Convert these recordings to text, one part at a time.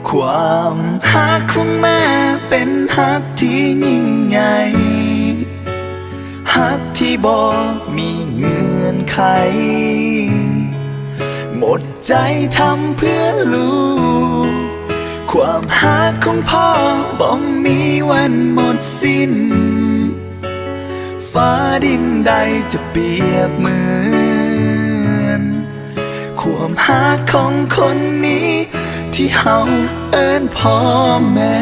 ຄວາມຮັກຂອງແມ່ເປັນຮັກທີ່ຍິ່ງໃຫຍ່ ຮັກທີ່ບໍ່ມີເງື່ອນໄຂ ໝົດໃຈທຳເພື່ອລູກ ຄວາມຮັກຂອງພໍ່ບໍ່ມີວັນໝົດສິ້ນ ຟ້າດິນໃດຈະປຽບເໝືອນ ຄວາມຮັກຂອງຄົນນີ້ ທີ່ເຮົາເອີ້ນພໍ່ແມ່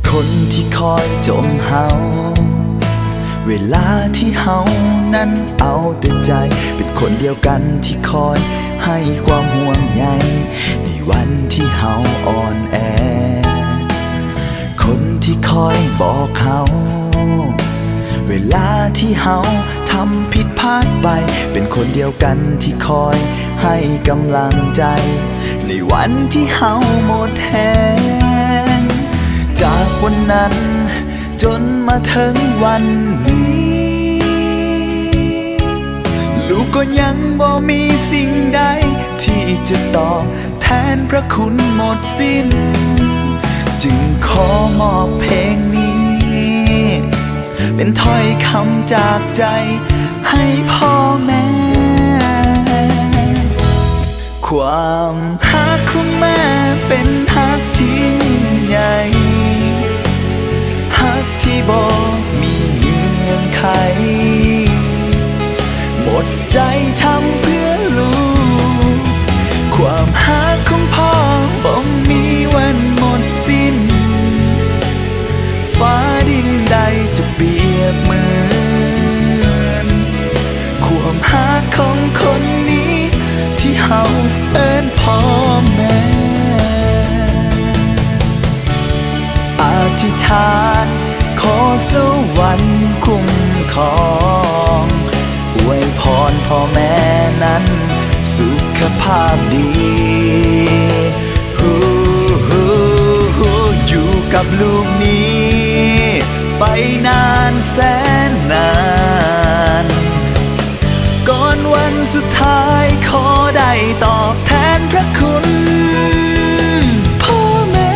ຄົນທີ່ຄອຍຈົ່ມເຮົາ ເວລາທີ່ເຮົານັ້ນເອົາແຕ່ໃຈ ເປັນຄົນດຽວກັນທີ່ຄອຍໃຫ້ຄວາມຫ່ວງໃຍ ໃນວັນທີ່ເຮົາອ່ອນແອ ຄົນທີ່ຄອຍບອກເຮົາ ເວລາທີ່ເຮົາທຳຜິດພາດໄປ ເປັນຄົນດຽວກັນທີ່ຄອຍໃຫ້ກຳລັງໃຈ ໃນວັນທີ່ເຮົາໝົດແຮງ ຈາກວັນນັ້ນຈົນມາເຖິງວັນນີ້ ລູກກໍຍັງບໍ່ມີສິ່ງໃດທີ່ຈະຕອບ ແທນພະຄຸນໝົດສິ້ນ ຈຶ່ງຂໍມອບເພງນີ້ ເປັນຖ້ອຍຄຳຈາກໃຈໃຫ້ພໍ່ແມ່ ຄວາມຮັກຂອງແມ່ເປັນຮັກທີ່ຍິ່ງໃຫຍ່ ຮັກທີ່ບໍ່ມີເງື່ອນໄຂ ໝົດໃຈທຳເພື່ອລູກ ຄວາມຮັກຂອງພໍ່ບໍ່ມີວັນໝົດສິ້ນ ຟ້າດິນໃດຈະປຽບເໝືອນ ຄວາມຮັກຂອງຄົນນີ້ ທີ່ເຮົາເອີ້ນພໍ່ແມ່ ອະທິຖານ ຂໍສະຫວັນຄຸ້ມຄອງ ອວຍພອນພໍ່ແມ່ນັ້ນສຸຂະພາບດີ ຮູ້ ຮູ້ ຮູ້ ຢູ່ກັບລູກນີ້ໄປນານແສນນານ ກ່ອນວັນສຸດທ້າຍ ຂໍໄດ້ຕອບແທນພະຄຸນພໍ່ແມ່.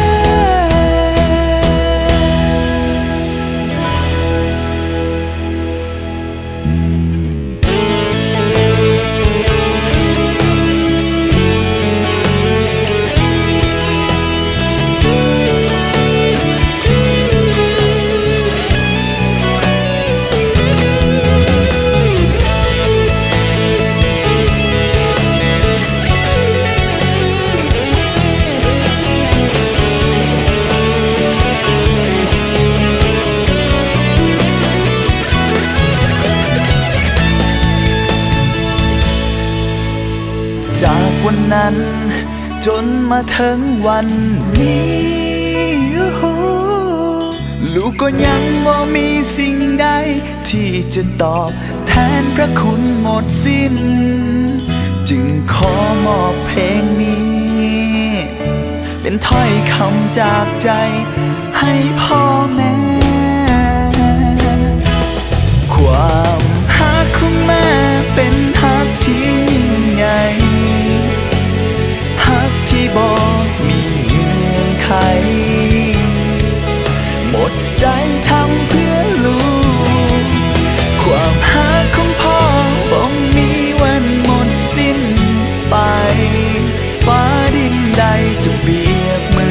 ຈາກວັນນັ້ນຈົນມາເຖິງວັນນີ້ ລູກກໍຍັງບໍ່ມີສິ່ງໃດ ທີ່ຈະຕອບແທນພະຄຸນໝົດສິ້ນ ຈຶ່ງຂໍມອບເພງນີ້ ເປັນຖ້ອຍຄຳຈາກໃຈໃຫ້ພໍ່ແມ່ ຄວາມຮັກຂອງແມ່ເປັນຮັກທີ່ຍິ່ງໃຫຍ່ ຮັກທີ່ບໍ່ມີເງື່ອນໄຂ ໝົດໃຈທຳເພື່ອລູກ ຄວາມຮັກຂອງພໍ່ບໍ່ມີວັນໝົດສິ້ນໄປ ຟ້າດິນໃດຈະປຽບເໝື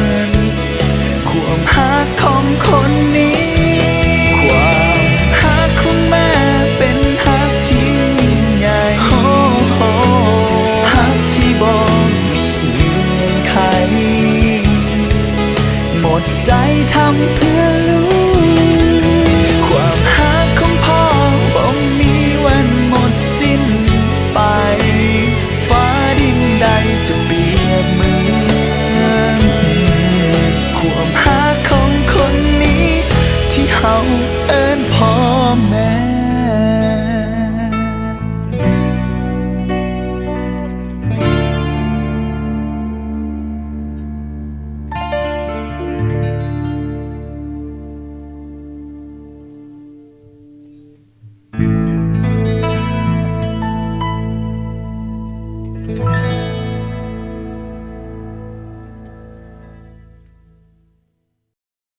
ອນ ຄວາມຮັກຂອງຄົນນີ້ ຄວາມຮັກຂອງແມ່ເປັນຮັກທີ່ຍິ່ງໃຫຍ່ ໂຮ ໂຮ ຮັກທີ່ບໍ່ມີເງື່ອນໄຂ ໝົດໃຈທຳເພື່ອລູກ ຄວາມຮັກຂອງພໍ່ບໍ່ມີວັນໝົດສິ້ນໄປ ຟ້າດິນໃດຈະປຽບເໝືອນ ຄວາມຮັກຂອງຄົນນີ້ ທີ່ເຮົາເອີ້ນພໍ່ແມ່.